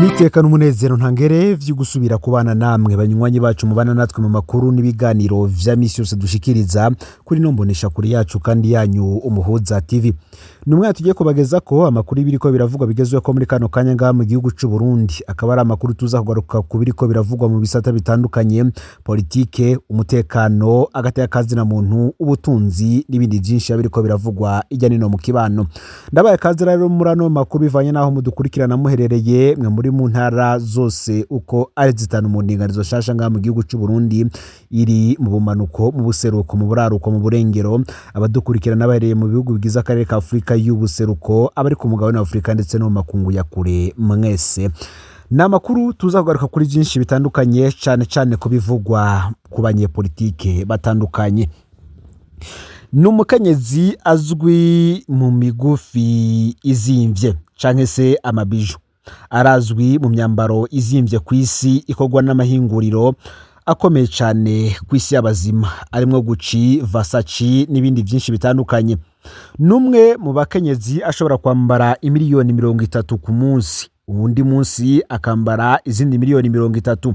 Niteka n'umunezero ntangere vyo gusubira kubana namwe, banywanyi bacu mubana natwe mu makuru n'ibiganiro vya misi yose dushikiriza kuri no mbonesha kuri yacu kandi yanyu, Umuhuza TV. Ni umwanya tugiye kubageza ko amakuru y'ibiriko biravugwa bigezweho ko muri kano kanya ngaha mu gihugu c'u Burundi. Akaba ari amakuru tuza kugaruka ku biriko biravugwa mu bisata bitandukanye: politike, umutekano, agateka kazina muntu, ubutunzi n'ibindi vyinshi biriko biravugwa irya nino mu kibano. Ndabaye kaze rero muri ano makuru bivanye n'aho mudukurikirana muherereye, mwe muri mu ntara zose uko ari zitanu mu ndinganizo shasha ngaha mu gihugu c'u Burundi, iri mu bumanuko, mu buseruko, mu buraruko, mu burengero, abadukurikirana bahereye mu bihugu bigize akarere ka Afurika y'ubuseruko, abari ku mugabane wa Afurika ndetse no mu makungu ya kure, mwese. Ni amakuru tuza kugaruka kuri byinshi bitandukanye, cyane cyane ku bivugwa ku banyepolitike batandukanye. Ni umukenyezi azwi mu migufi izimvye canke se amabijoux, arazwi mu myambaro izimvye ku isi ikorwa n'amahinguriro akomeye cyane ku isi y'abazima, arimwo Gucci, Versace n'ibindi byinshi bitandukanye. N'umwe mu bakenyezi ashobora kwambara imiliyoni 30 ku munsi, uwundi munsi akambara izindi miliyoni 30.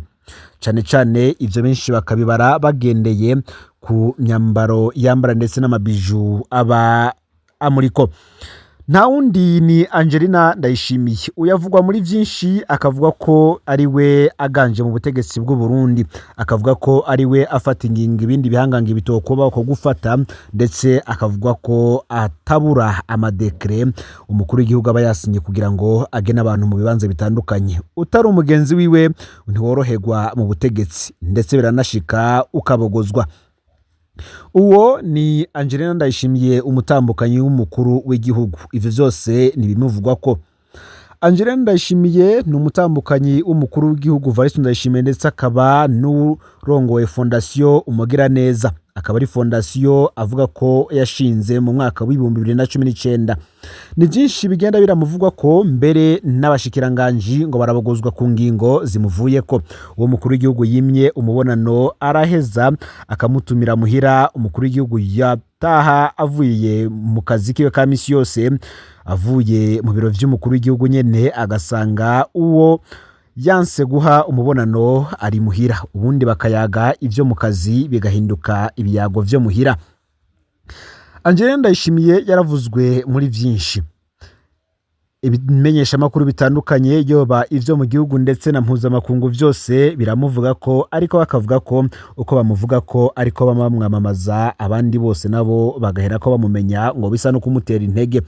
Cyane cyane ibyo benshi bakabibara bagendeye ku myambaro yambara ndetse n'amabijoux aba amuriko. Nta wundi ni Angelina Ndayishimiye. Uyavugwa muri byinshi, akavuga ko ari we aganje mu butegetsi bw'u Burundi, akavuga ko ari we afata ingingo ibindi bihangange bitokuba ko gufata, ndetse akavuga ko atabura amadécrets umukuru w'igihugu aba yasinye kugira ngo agene abantu mu bibanza bitandukanye. Utari umugenzi wiwe ntiworoherwa mu butegetsi, ndetse biranashika ukabogozwa. Uwo ni Angelina Ndayishimiye, umutambukanyi w'umukuru w'igihugu. Ivyo vyose ni bimuvugwa ko Angelina Ndayishimiye ni umutambukanyi w'umukuru w'igihugu Evariste Ndayishimiye, ndetse akaba n'urongoye Fondation Umugiraneza, akaba ari fondation avuga ko yashinze mu mwaka w'2019. Ni byinshi bigenda biramuvugwa ko, mbere n'abashikiranganji ngo barabogozwa ku ngingo zimuvuyeko. Uwo mukuru w'igihugu yimye umubonano araheza akamutumira muhira. Umukuru w'igihugu yataha avuye mu kazi kiwe ka misi yose, avuye mu biro vy'umukuru w'igihugu nyene, agasanga uwo yanse guha umubonano ari muhira, ubundi bakayaga ivyo mu kazi bigahinduka ibiyago vyo muhira. Angelina Ndayishimiye yaravuzwe muri vyinshi. Ibimenyeshamakuru bitandukanye, yoba ivyo mu gihugu ndetse na mpuzamakungu, vyose biramuvuga ko, ariko bakavuga ko uko bamuvuga ko ariko bama bamwamamaza, abandi bose nabo bagahera ko bamumenya, ngo bisa no kumutera intege.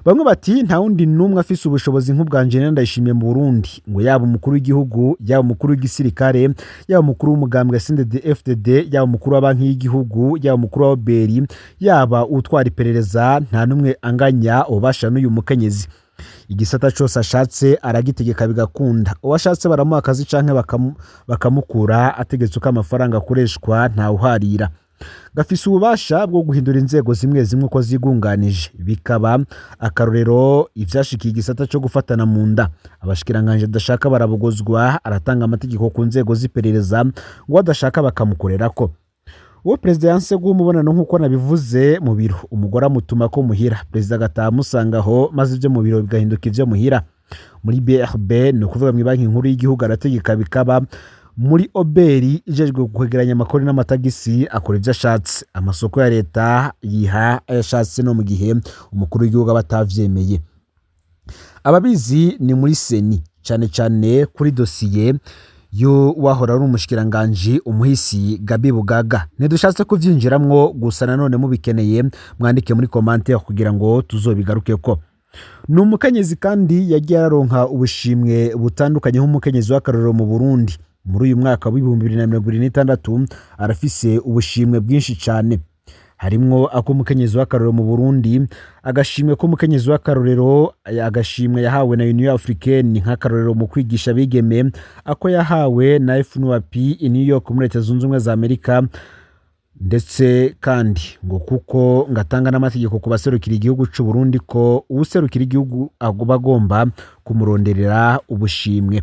Bamwe bati nta wundi n'umwe afise ubushobozi nk'ubwa Angelina Ndayishimiye mu Burundi, ngo yaba umukuru w'igihugu, yaba umukuru w'igisirikare, yaba umukuru w'umugambwe CNDD FDD, yaba umukuru wa banki y'igihugu, yaba umukuru wa OBR, yaba utwara iperereza, nta n'umwe anganya ububasha n'uyu mukenyezi. Igisata cose ashatse aragitegeka bigakunda. Uwo ashatse baramuha akazi canke bakamukura, ategetse uko amafaranga akoreshwa, ntawuharira. Gafise ububasha bwo guhindura inzego zimwe zimwe uko zigunganije, bikaba akarorero ivyashikiye igisata co gufatana mu nda. Abashikiranganje adashaka barabogozwa, aratanga amategeko ku nzego z'iperereza ngo adashaka bakamukorerako. Uwo perezida yanse guha umubonano, nk'uko nabivuze, mu biro, umugore amutuma ko muhira, perezida agataha amusanga aho, maze ivyo mu biro bigahinduka ivyo muhira. Muri BRB, ni ukuvuga mu banki nkuru y'igihugu, arategeka bikaba. Muri OBR ijejwe kwegeranya amakori n'amatagisi, akora ivyo ashatse. Amasoko ya leta yiha ayo ashatse, no mu gihe umukuru w'igihugu aba atavyemeye. Ababizi ni muri CENI, cane cane kuri dosiye y'uwahora ari umushikiranganji, umuhisi Gabi Bugaga. Ntidushatse kuvyinjiramwo, gusa nanone mubikeneye mwandike muri commentaire kugira ngo tuzobigarukeko. Ni umukenyezi kandi yagiye araronka ubushimwe butandukanye nk'umukenyezi w'akarorero mu Burundi. Muri uyu mwaka w'2026 arafise ubushimwe bwinshi cane, harimwo ak'umukenyezi w'akarorero mu Burundi, agashimwe k'umukenyezi w'akarorero, agashimwe yahawe na Union Africaine nk'akarorero mu kwigisha abigeme, ako yahawe na FNUAP i New York muri Leta Zunze Ubumwe za Amerika, ndetse kandi ngo kuko ngatanga n'amategeko ku baserukira igihugu c'u Burundi, ko uwuserukira igihugu agomba agomba kumuronderera ubushimwe.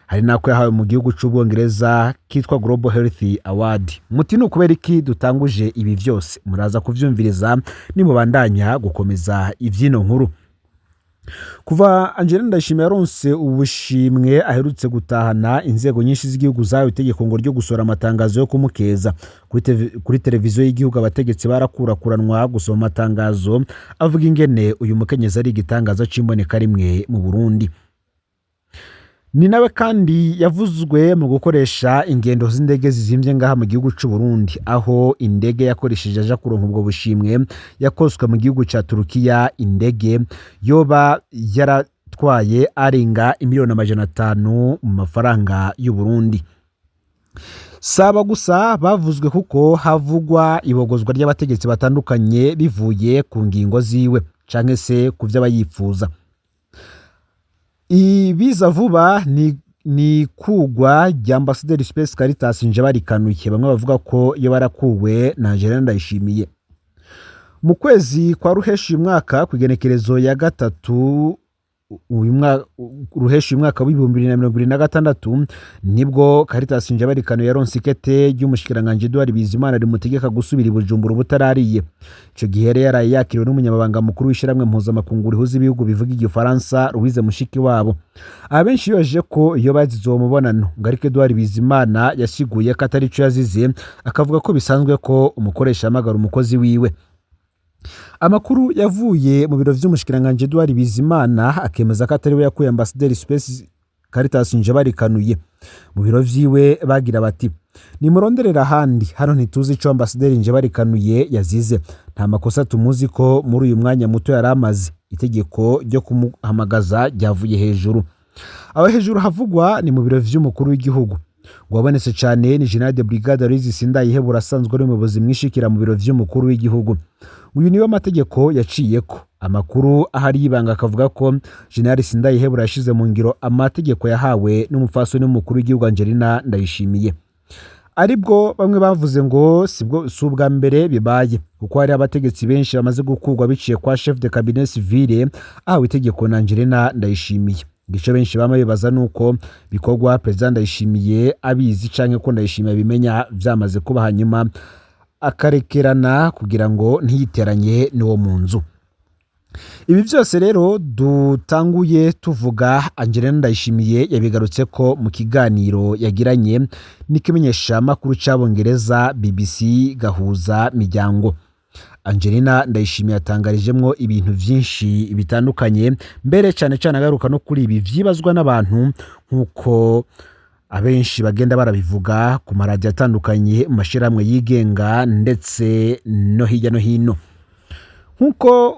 Hari n'ako yahawe mu gihugu c'Ubwongereza kitwa Global Health Award. Muti ni ukubera iki dutanguje ibi vyose? Muraza kuvyumviriza nimubandanya gukomeza ivyino nkuru. Kuva Angelina Ndayishimiye yaronse ubushimwe aherutse gutahana, inzego nyinshi z'igihugu zahawe itegeko ngo ryo gusohora amatangazo yo kumukeza kuri televiziyo y'igihugu. Abategetsi barakurakuranwa gusoma amatangazo avuga ingene uyu mukenyezi ari igitangaza c'imboneka rimwe mu Burundi. Ni nawe kandi yavuzwe mu gukoresha ingendo z'indege zizimvye ngaha mu gihugu c'u Burundi, aho indege yakoresheje aja kuronka ubwo bushimwe yakozwe mu gihugu ca Turukiya, indege yoba yaratwaye arenga 500 miliyoni mu mafaranga y'u Burundi. Saba gusa bavuzwe, kuko havugwa ibogozwa ry'abategetsi batandukanye bivuye ku ngingo ziwe canke se ku vyo aba yifuza. Ibiza vuba ni kugwa rya Ambasaderi Space Caritas Njebarikanuye, bamwe bavuga ko iyo barakuwe na Angelina Ndayishimiye. Mu kwezi kwa Ruheshi uyu mwaka, ku igenekerezo ya 3 uyu mwaka, Ruheshi uyu mwaka w'2026, nibwo Caritas Njebarikanuye yaronse ikete ry'umushikiranganji Edouard Bizimana rimutegeka gusubira i Bujumbura ubutarariye. Ico gihe yari yaraye yakiriwe n'umunyamabanga mukuru w'ishirahamwe mpuzamakungu rihuza ibihugu bivuga igifaransa, Louise Mushikiwabo. Abenshi bibajije ko iyo bazize uwo mubonano ngo, ariko Edouard Bizimana yasiguye ko atari ico yazize, akavuga ko bisanzwe ko umukoresha ahamagara umukozi wiwe. Amakuru yavuye mu biro vy'umushikiranganji Edouard Bizimana akemeza ko atari we yakuye Ambasaderi Space Caritas Njebarikanuye mu biro vyiwe. Bagira bati: "Nimuronderera ahandi, hano ntituzi ico Ambasaderi Njebarikanuye yazize. Nta makosa tumuzi ko muri uyu mwanya muto yari amaze. Itegeko ryo kumuhamagaza ryavuye hejuru." Aho hejuru havugwa ni mu biro vy'umukuru w'igihugu. Ngo wabonetse cane ni General de Brigade Aloys Sindayihebura, asanzwe ari umuyobozi mwishikira mu biro vy'umukuru w'igihugu. Uyu niwe amategeko yaciyeko. Amakuru ahari y'ibanga akavuga ko General Sindayihebura yashize mu ngiro amategeko yahawe n'umupfasoni w'umukuru w'igihugu Angelina Ndayishimiye. Aribwo bamwe bavuze ngo sibwo, si ubwa mbere bibaye, kuko hari abategetsi benshi bamaze gukurwa biciye kwa chef de cabinet civile ahawe itegeko na Angelina Ndayishimiye. Igice benshi bama bibaza nuko bikorwa President Ndayishimiye abizi, canke ko Ndayishimiye abimenya vyamaze kuba, hanyuma akarekerana kugira ngo ntiyiteranye n'uwo mu nzu. Ibi byose rero dutanguye tuvuga, Angelina Ndayishimiye yabigarutse ko mu kiganiro yagiranye n'ikimenyeshamakuru c'Abongereza BBC Gahuza Miryango. Angelina Ndayishimiye yatangarijemwo ibintu vyinshi bitandukanye, mbere cane cane agaruka no kuri ibi vyibazwa n'abantu, nk'uko abenshi bagenda barabivuga ku maradiyo atandukanye, mu mashirahamwe yigenga, ndetse no hirya no hino. Nk'uko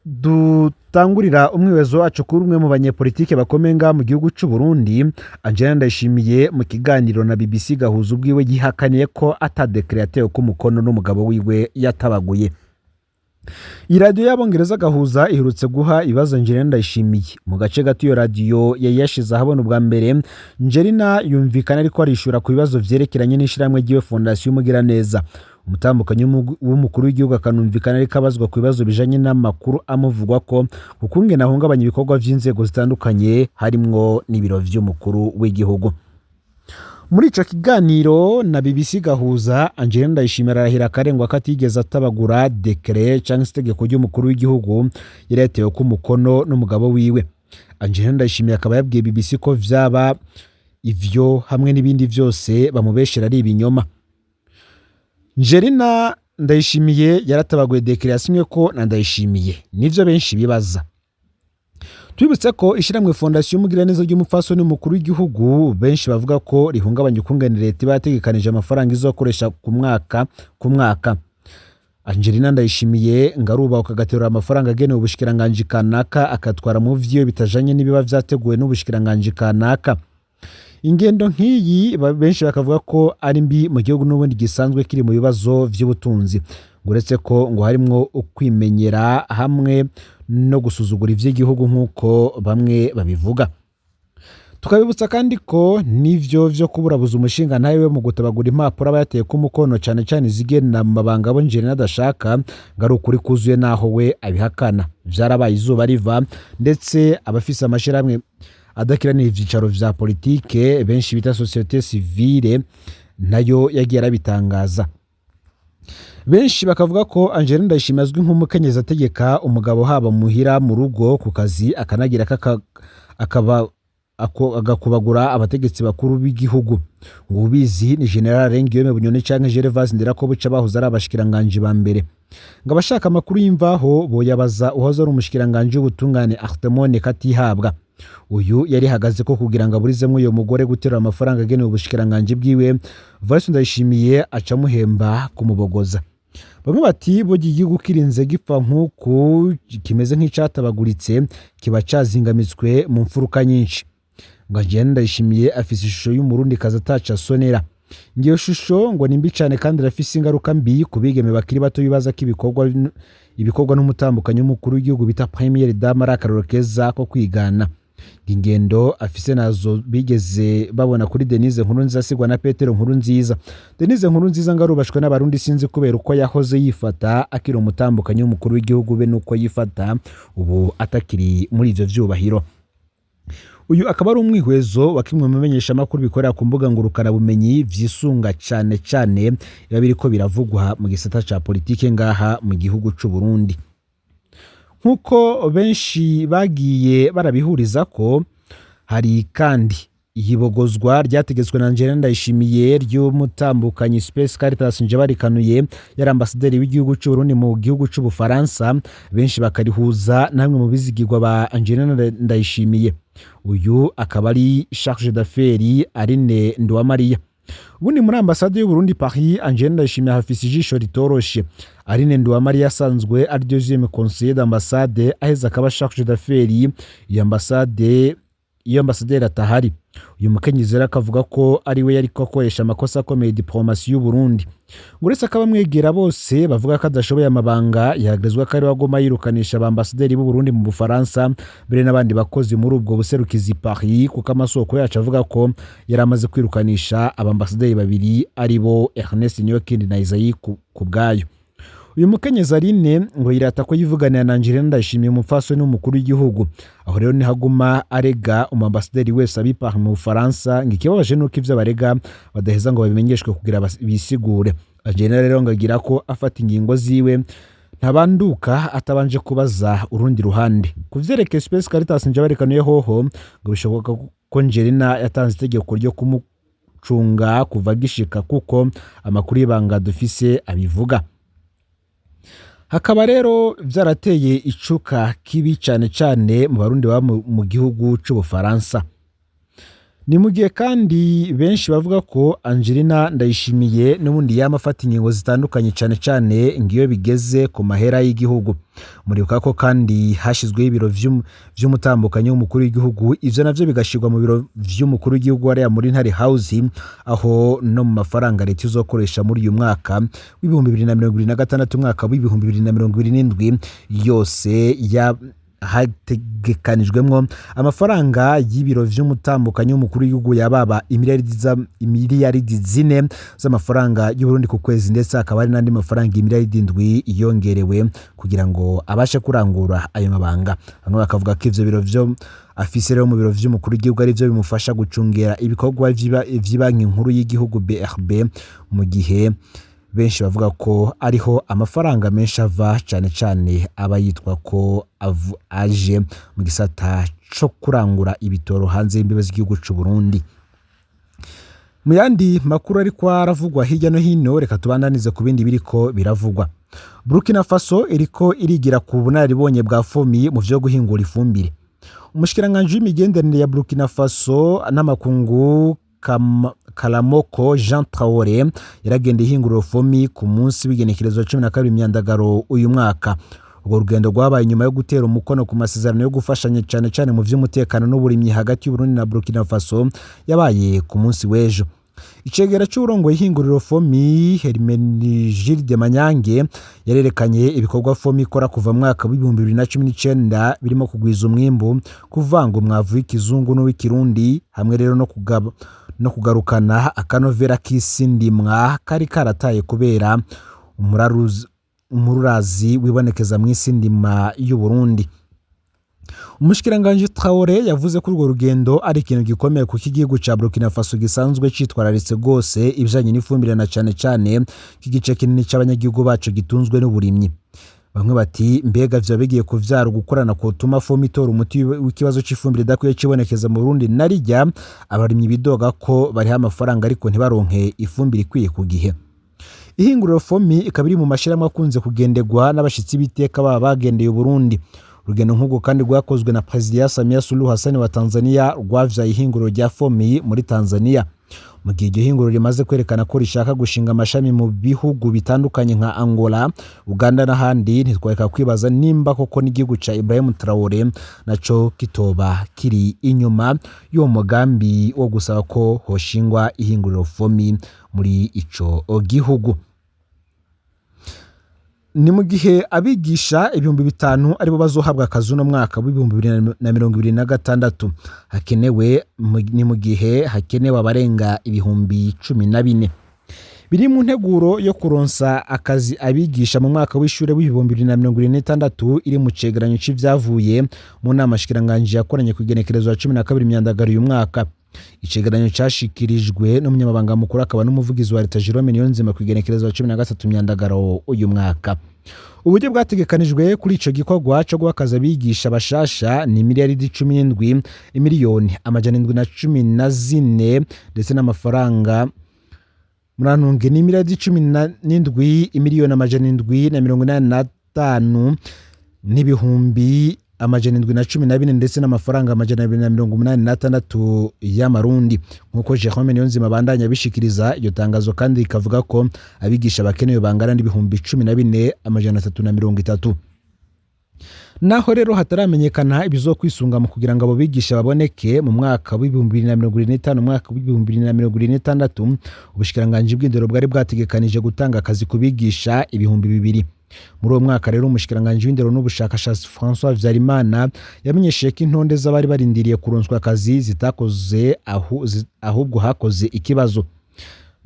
dutangurira umwiwezo wacu kuri umwe mu banyepolitike bakomeye ngaha mu gihugu c'u Burundi, Angelina Ndayishimiye mu kiganiro na BBC Gahuza ubwiwe yihakaniye ko ata décret yatewe ku mukono n'umugabo wiwe yatabaguye. Iyi radiyo y'Abongereza Gahuza iherutse guha ibibazo Angelina Ndayishimiye. Mu gace gato iyo radiyo yari yashize ahabona ubwa mbere, Angelina yumvikana ariko arishura ku bibazo vyerekeranye n'ishirahamwe ryiwe, Fondation Umugiraneza. Umutambukanyi w'umukuru w'igihugu akanumvikana ariko abazwa ku bibazo bijanye n'amakuru amuvugwa ko ukungene ahungabanya ibikorwa vy'inzego zitandukanye, harimwo n'ibiro vy'umukuru w'igihugu. Muri ico kiganiro na BBC Gahuza, Angelina Ndayishimiye ararahira akarengwa ko atigeze atabagura décret canke itegeko ry'umukuru w'igihugu yari yatewe ko umukono n'umugabo wiwe. Angelina Ndayishimiye akaba yabwiye BBC ko vyaba ivyo hamwe n'ibindi vyose bamubeshera ari ibinyoma. Angelina Ndayishimiye yaratabaguye décret yasinye ko na Ndayishimiye? Nivyo benshi bibaza. Tubibutse ko ishyirahamwe Fondation Umugiraneza ry'umupfasoni w'umukuru w'igihugu, benshi bavuga ko rihungabanya ukungene leta iba yategekanije amafaranga izokoresha ku mwaka ku mwaka. Angelina Ndayishimiye ngo arubaka agaterura amafaranga agenewe ubushikiranganji kanaka, akatwara mu vyo bitajanye n'ibiba vyateguwe n'ubushikiranganji kanaka. Ingendo nk'iyi benshi bakavuga ko ari mbi mu gihugu n'ubundi gisanzwe kiri mu bibazo vy'ubutunzi, ngo uretse ko ngo harimwo ukwimenyera hamwe no gusuzugura ivy'igihugu, nk'uko bamwe babivuga. Tukabibutsa kandi ko n'ivyo vyo kuburabuza umushinga ntawe mu gutabagura impapuro aba yateye ko umukono, cane cane izigena mu mabanga abo Angelina adashaka, ngo ari ukuri kuzuye naho we abihakana. Vyarabaye izuba riva, ndetse abafise amashirahamwe adakiranira ivyicaro vya politike, benshi bita société civile, nayo yagiye arabitangaza. Benshi bakavuga ko Angelina Ndayishimiye azwi nk'umukenyezi ategeka umugabo haba muhira, mu rugo, ku kazi, akanagira akaba agakubagura abategetsi bakuru b'igihugu. Ngo ubizi ni General Guillaume Bunyoni canke Gervais Ndirakobuca bahoze ari abashikiranganji ba mbere. Ngo abashaka amakuru y'imvaho boyabaza uhoze ari umushikiranganji w'ubutungane Artemone Katihabwa. Uyu yari hagaze ko kugira ngo aburizemwo uyo mugore guterura amafaranga agenewe ubushikiranganji bwiwe, Evariste Ndayishimiye aca amuhemba kumubogoza. Bamwe bati burya igihugu kirinze gipfa nk'uku kimeze nk'icatabaguritse, kiba cazingamitswe mu mfuruka nyinshi. Ngo Angelina Ndayishimiye afise ishusho y'Umurundikazi ataco asonera. Ngiyo shusho ngo ni mbi cane kandi irafise ingaruka mbi ku bigeme bakiri bato bibaza ko ibikorwa n'umutambukanyi w'umukuru w'igihugu bita Première Dame ari akarorero keza ko kwigana. Ingendo afise nazo bigeze babona kuri Denise Nkurunziza asigwa na Petero Nkurunziza. Denise Nkurunziza ngo arubashwe n'Abarundi, sinzi kubera uko yahoze yifata akiri umutambukanyi w'umukuru w'igihugu be nuko yifata ubu atakiri muri ivyo vyubahiro. Uyu akaba ari umwihwezo wa kimwe mu bimenyeshamakuru bikorera ku mbuga ngurukanabumenyi vyisunga cane cane biba biriko biravugwa mu gisata ca politike ngaha mu gihugu c'u Burundi. Nk'uko benshi bagiye barabihuriza ko hari kandi iyibogozwa ryategetswe na Angelina Ndayishimiye ry'umutambukanyi Space Caritas Njebarikanuye, yari ambasaderi w'igihugu c'u Burundi mu gihugu c'u Bufaransa, benshi bakarihuza namwe mu bizigirwa ba Angelina Ndayishimiye. Uyu akaba ari chargé d'affaires Aline Nduwamariya. Ubundi muri ambasade y'u Burundi Paris, Angelina Ndayishimiye hafise ijisho ritoroshe. Aline Nduwamariya asanzwe ari deuxième conseiller d'ambassade, aheza akaba chargé d'affaires iyo ambasade iyo ambasaderi atahari. Uyu mukenyezi rero akavuga ko ari we yariko akoresha amakosa akomeye diplomasi y'u Burundi. Uretse ko abamwegera bose bavuga ko adashoboye amabanga, yahagaritswe ko ari we aguma yirukanisha abambasaderi b'u Burundi mu Bufaransa mbere n'abandi bakozi muri ubwo buserukizi Paris, kuko amasoko yacu avuga ko yari amaze kwirukanisha abambasaderi babiri, ari bo Ernest Niyokindi na Isaie Kubwayo. Uyu mukenyezi Aline ngo yirata ko yivuganira na Angelina Ndayishimiye, umupfasoni w'umukuru w'igihugu. Aho rero niho aguma arega umwambasaderi wese abi Paris mu Bufaransa. Ngo ikibabaje nuko ivyo barega badaheza ngo babimenyeshwe kugira bisigure. Angelina rero ngo agira ko afata ingingo ziwe ntabanduka atabanje kubaza urundi ruhande. Ku vyerekeye Space Caritas Njabarikanuye hoho, ngo bishoboka ko Angelina yatanze itegeko ryo kumucunga kuva agishika, kuko amakuru y'ibanga dufise abivuga. Hakaba rero vyarateye icuka kibi cane cane mu Barundi baba mu gihugu c'Ubufaransa. Ni mu gihe kandi benshi bavuga ko Angelina Ndayishimiye n'ubundi yama afata ingingo zitandukanye, cane cane ngiyo bigeze ku mahera y'igihugu. Muribuka ko kandi hashyizweho ibiro vy'umutambukanyi w'umukuru w'igihugu, ivyo navyo bigashirwa mu biro vy'umukuru w'igihugu hariya muri Ntare House, aho no mu mafaranga leta izokoresha muri uyu mwaka w'2026, umwaka w'2027 yose ya hategekanijwemwo amafaranga y'ibiro vy'umutambukanyi w'umukuru w'igihugu yababa imiliyaridi 4 z'amafaranga y'Uburundi ku kwezi, ndetse hakaba hari n'andi mafaranga imiliyaridi 7 yongerewe kugira ngo abashe kurangura ayo mabanga. Bamwe bakavuga ko ivyo biro vyo afise rero mu biro vy'umukuru w'igihugu ari vyo bimufasha gucungera ibikorwa vy'ibanki nkuru y'igihugu BRB, mu gihe benshi bavuga ko ariho amafaranga menshi ava, cane cane aba yitwa ko aje mu gisata co kurangura ibitoro hanze y'imbibe z'igihugu c'u Burundi. Mu yandi makuru ariko aravugwa hirya no hino, reka tubandanize ku bindi biriko biravugwa. Burkina Faso iriko irigira ku bunararibonye bwa FOMI mu vyo guhingura ifumbire. Umushikiranganji w'imigenderanire ya Burkina Faso n'amakungu Karamoko Jean Traore yaragendeye ihinguriro FOMI ku munsi w'igenekerezo 12 Myandagaro uyu mwaka. Urwo rugendo rwabaye inyuma yo gutera umukono ku masezerano yo gufashanya cane cane mu vy'umutekano n'uburimyi hagati y'Uburundi na Burkina Faso yabaye ku munsi w'ejo. Icegera c'uwurongoye ihinguriro FOMI, Hermenegilde Manyange, yarerekanye ibikorwa FOMI ikora kuva mu mwaka w'2019, birimo kugwiza umwimbu, kuvanga umwavu w'ikizungu n'uw'ikirundi, hamwe rero no kugarukana akanovera k'isi ndimwa kari karataye kubera umururazi wibonekeza mw'isi ndima y'Uburundi. Umushikiranganji Traore yavuze ko urwo rugendo ari ikintu gikomeye kuko igihugu ca Burkina Faso gisanzwe citwararitse rwose ibijanye n'ifumbire na cane cane k'igice kinini c'abanyagihugu baco gitunzwe n'uburimyi. Bamwe bati mbega vyoba bigiye kuvyara ugukorana kotuma FOMI itora umuti w'ikibazo c'ifumbire idakwiye cibonekeza mu Burundi, narirya abarimyi bidoga ko bariha amafaranga ariko ntibaronke ifumbire ikwiye ku gihe. Ihinguriro FOMI ikaba iri mu mashirahamwe akunze kugenderwa n'abashitsi b'iteka baba bagendeye Uburundi. Urugendo nk'urwo kandi rwakozwe na Perezida Samia Suluhu Hassan wa Tanzania rwavyaye ihinguriro rya FOMI muri Tanzania. Mu gihe iryo hinguriro rimaze kwerekana ko rishaka gushinga amashami mu bihugu bitandukanye nka Angola, Uganda n'ahandi, ntitwareka kwibaza nimba koko n'igihugu ca Ibrahim Traore naco kitoba kiri inyuma y'uwo mugambi wo gusaba ko hoshingwa ihinguriro FOMI muri ico gihugu. Ni mu gihe abigisha 5000 aribo bazohabwa akazi uno mwaka w'2026 hakenewe, ni mu gihe hakenewe abarenga 14,000. Biri mu nteguro yo kuronsa akazi abigisha mu mwaka w'ishure w'2026 iri mu cegeranyo c'ivyavuye mu nama shikiranganji yakoranye ku igenekerezo ya 12 Myandagaro uyu mwaka. Icegeranyo cashikirijwe n'umunyamabanga mukuru akaba n'umuvugizi wa leta Jerome Niyonzima ku igenekerezo ya 13 Myandagaro uyu mwaka. Uburyo bwategekanijwe kuri ico gikorwa co guha akazi abigisha bashasha ni miliyaridi 17 imiliyoni 714 ndetse n'amafaranga, murantunge, ni miliyaridi 17 imiliyoni 785 n'ibihumbi 714 ndetse n'amafaranga 286 y'amarundi, nk'uko Jerome Niyonzima abandanya abishikiriza. Iryo tangazo kandi rikavuga ko abigisha bakenewe bangana n'14,330. Naho rero hataramenyekana ibizokwisunga mu kugira ngo abo bigisha baboneke mu mwaka w'2025, umwaka w'2026, ubushikiranganji bw'indero bwari bwategekanije gutanga akazi ku bigisha 2000 muri uwo mwaka. Rero umushikiranganji w'indero n'ubushakashatsi François Habyarimana yamenyesheje ko intonde z'abari barindiriye kuronswa akazi zitakoze ahubwo hakoze ikibazo.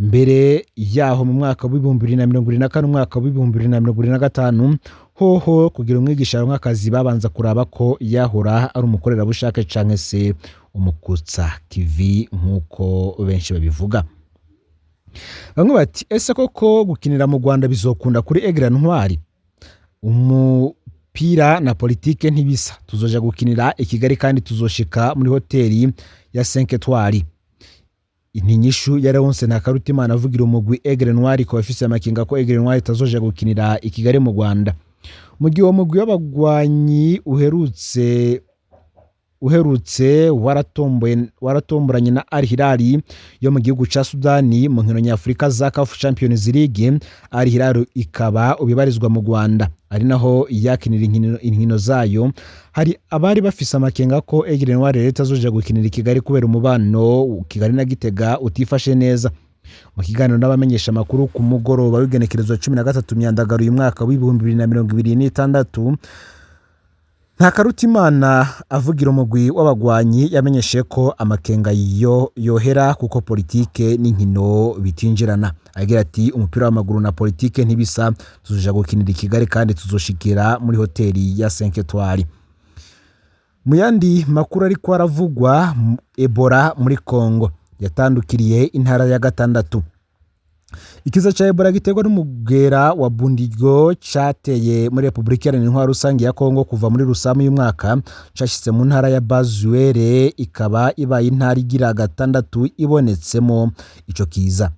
Mbere yaho mu mwaka w'2024, umwaka w'2025 hoho, kugira umwigisha aronke akazi babanza kuraba ko yahora ari umukorerabushake canke se umukutsa kivi, nk'uko benshi babivuga. Bamwe bati ese koko gukinira mu Rwanda bizokunda kuri Aigle Noir? Umupira na politike ntibisa. Tuzoja gukinira i Kigali kandi tuzoshika muri hoteli ya 5 étoiles. Inyishu ya Leonce Ntakarutimana avugira umugwi Aigle Noir ko bafise amakinga ko Aigle Noir itazoja gukinira i Kigali mu Rwanda. Mu gihe uwo mugwi w'abagwanyi uherutse waratomboranye na Al Hilal yo mu gihugu ca Sudani mu nkino nyafurika za CAF Champions League, Al Hilal ikaba ubibarizwa mu Rwanda ari naho yakinira inkino zayo, hari abari bafise amakenga ko Aigle Noir rero itazoja gukinira i Kigali kubera umubano Kigali na Gitega utifashe neza. Mu kiganiro n'abamenyesha amakuru ku mugoroba w'igenekerezo 13 Myandagaro uyu mwaka w'2026, Ntakarutimana avugira umugwi w'abagwanyi yamenyeshe ko amakenga yo yohera kuko politike n'inkino bitinjirana. Agira ati umupira w'amaguru na politike ntibisa, tuzoja gukinira i Kigali kandi tuzoshikira muri hoteli ya 5 étoiles. Mu yandi makuru ariko aravugwa, Ebola muri Congo yatandukiriye intara ya gatandatu. Ikiza ca Ebola giterwa n'umugera wa Bundibugyo cateye muri Repubulika Iharanira Intwaro Rusange ya Kongo kuva muri Rusamu y'umwaka cashitse mu ntara ya Bas-Uele, ikaba ibaye intara igira gatandatu ibonetsemo ico kiza.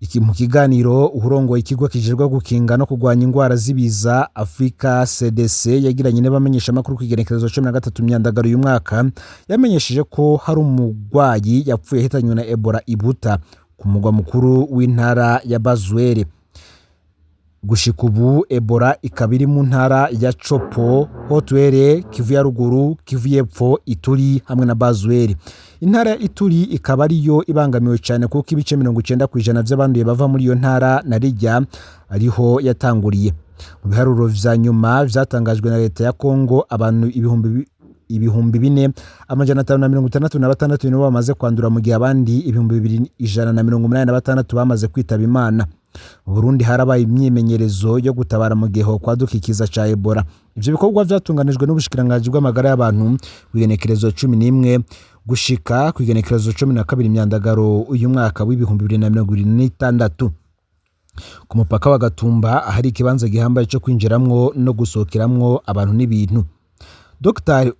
Iki mu kiganiro urongoye ikigo kijejwe gukinga no kurwanya ingwara z'ibiza Africa CDC yagiranye n'abamenyesha amakuru ku igenekerezo 13 Myandagaro uyu mwaka, yamenyesheje ko hari umugwayi yapfuye ahitanywe na Ebola ibuta ku mugwa mukuru w'intara ya Bas-Uele. Gushika ubu Ebola ikaba iri mu ntara ya Tshopo, Haut-Uele, Kivu ya ruguru, Kivu y'epfo, Ituri hamwe na Bas-Uele. Intara ya Ituri ikaba ariyo ibangamiwe cyane kuko ibice 90% vy'abanduye bava muri iyo ntara na rijya ariho yatanguriye. Mu biharuro vya nyuma vyatangajwe na leta ya Kongo, abantu 4566 nibo bamaze kwandura, mu gihe abandi 2186 bamaze kwitaba Imana. Mu Burundi harabaye imyimenyerezo yo gutabara mu gihe hokwaduka ikiza ca Ebola. Ivyo bikorwa vyatunganijwe n'ubushikiranganji bw'amagara y'abantu kw'igenekerezo 11 gushika kw'igenekerezo 12 Myandagaro uyu mwaka w'2026. Ku mupaka wa Gatumba ahari ikibanza gihambaye co kwinjiramwo no gusohokeramwo abantu n'ibintu. Dr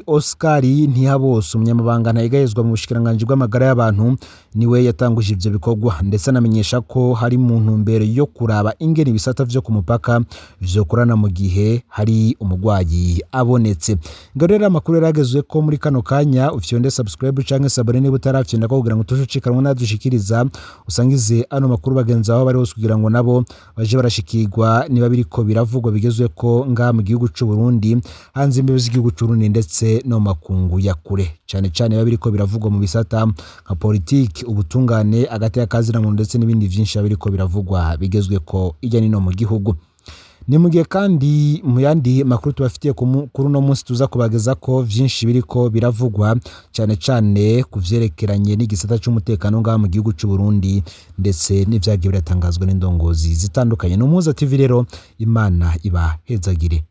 Oscar Ntihabose, umunyamabanga ntayegayezwa mu bushikiranganji bw'amagara y'abantu, niwe yatanguje ivyo bikorwa, ndetse anamenyesha ko hari mu ntumbero yo kuraba ingene ibisata vyo ku mupaka vyokorana mu gihe hari umugwayi abonetse. Ngo rero amakuru yaragezwe ko muri kano kanya, ufyonde subscribe canke s'abonner niba utarafyonda ko kugira ngo utushucikanwe nadushikiriza, usangize ano makuru bagenzi aho bari hose kugira ngo nabo baje barashikirwa niba biriko biravugwa bigezweko ngaha mu gihugu c'u Burundi, hanze imbibe z'igihugu c'Uburundi ndetse no mu makungu ya kure, cane cane biba biriko biravugwa mu bisata nka politiki, ubutungane, agateka kazina muntu ndetse n'ibindi vyinshi biba biriko biravugwa bigezweko irya nino mu gihugu. Ni mu gihe kandi mu yandi makuru tubafitiye kuri uno munsi tuza kubageza ko vyinshi biriko biravugwa cane cane ku vyerekeranye n'igisata c'umutekano ngaha mu gihugu c'u Burundi, ndetse n'ivyagiye biratangazwa n'indongozi zitandukanye. Ni Umuhuza TV rero, Imana ibahezagire.